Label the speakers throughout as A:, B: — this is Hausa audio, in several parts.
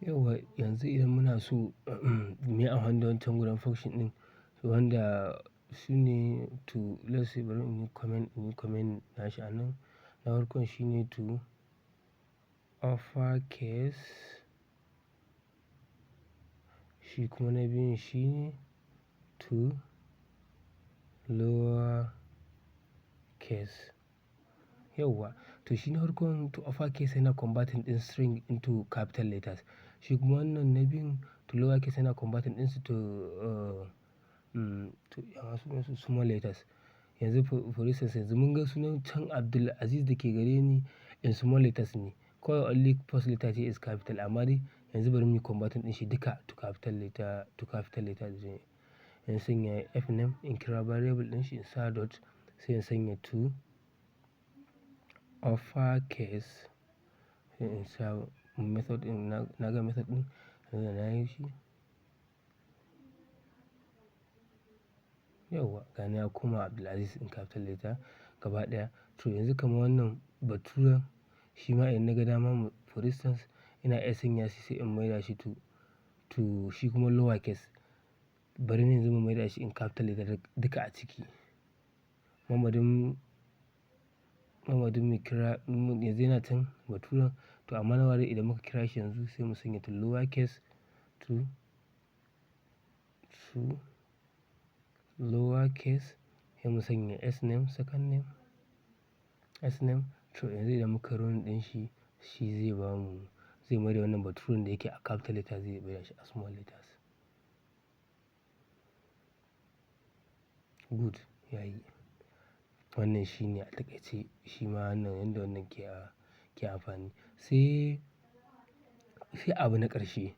A: Yauwa yanzu idan muna so muyi amfani da wancan gudan function ɗin wanda shine to, let's say bari in yi comment nashi a nan. Na farkon shine to upper case, shi kuma na biyun shine to lower case. Yauwa to shi na farkon to upper case yana converting ɗin string into capital letters. Shi kuma wannan na biyun to lower case yana converting ɗinsu to ya sunan su small letters. Yanzu for instance yanzu mun ga sunan can Abdulaziz da ke gare ni in small letters ne. Kawai only first letter ce is capital, amma dai yanzu bari muyi converting ɗin shi duka to capital letter zai. In sanya f name in kira variable ɗin shi in sa dot sai in sanya to upper case sai in sa method ɗin, na ga method ɗin yanzu na yi shi. Yauwa gani ya koma Abdulaziz in capital letter gaba ɗaya. To yanzu kamar wannan baturan shi ma idan na ga dama, for instance, ina iya sanya shi sai in maida shi to shi kuma lower case. Bari ni yanzu mu maida shi in capital letter duka a ciki. Mamadin mu kira yanzu yana can baturan to amma na ware idan muka kira shi yanzu sai mu sanya to lower case, to lower case sai mu sanya s name, second name, s name. To yanzu idan muka run ɗin shi, shi zai bamu, zai maida wannan baturan da yake a capital letter zai maida shi a small letters. Good, yayi. Wannan shine a takaice shi ma wannan yanda wannan ke amfani. Sai abu na ƙarshe.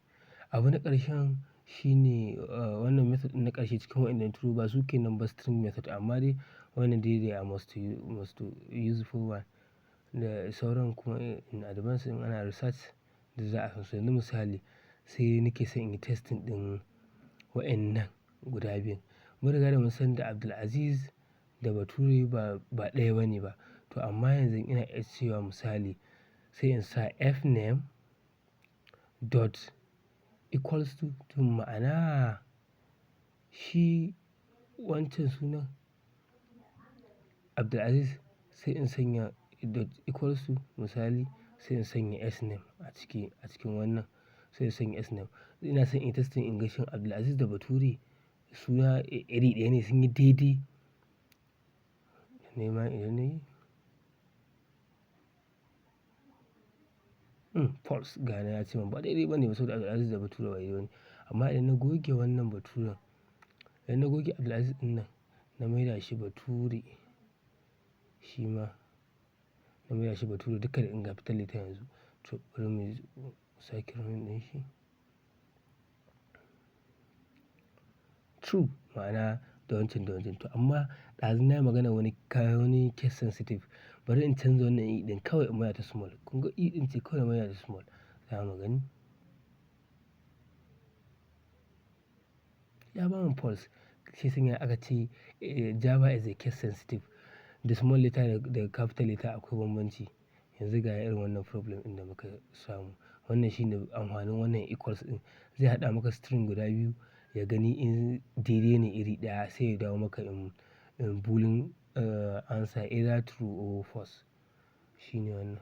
A: Abu na ƙarshen shine wannan method ɗin na ƙarshe cikin waɗannan true ba su ke nan ba string method, amma dai wannan dai dai are most useful one. Da sauran kuma in advance in ana research da za a san su. Yanzu misali sai nake son in yi testing ɗin waɗannan guda biyun. Mun riga da mun san da Abdulaziz da Bature ba ɗaya bane ba. To amma yanzu ina iya cewa misali sai in sa f name dot equals to ma'ana shi wancan sunan Abdulaziz sai in sanya dot equals to misali sai in sanya s name a cikin wannan sai in sanya s name. Ina son in yi testing in ga shin Abdulaziz da Bature suna iri ɗaya ne, sun yi daidai. Nema idan nayi. False. Ga yana ya ce min ba daidai ba ne saboda Abdulaziz da Bature ba daidai ba ne. Amma idan na goge wannan Baturen, idan na goge Abdulaziz ɗinnan na maida shi Bature, shi ma na maida shi Bature duka da in capital letter yanzu. To bari mu sake running ɗin shi. True, ma'ana da wancan da wancan. To amma ɗazu na yi magana wani wani case sensitive. Bari in canza wannan e ɗin kawai in maida ta small. Kun ga e ɗin ce kawai na maida ta small. Za mu gani. Ya bamu false. Shi sanya aka ce Java is a case sensitive. The small letter da capital letter akwai bambanci. Yanzu ga irin wannan problem ɗin da muka samu. Wannan shine amfanin wannan equals ɗin. Zai haɗa maka string guda biyu ya gani in daidai ne iri ɗaya sai ya dawo maka in boolean answer either true or false. Shine wannan.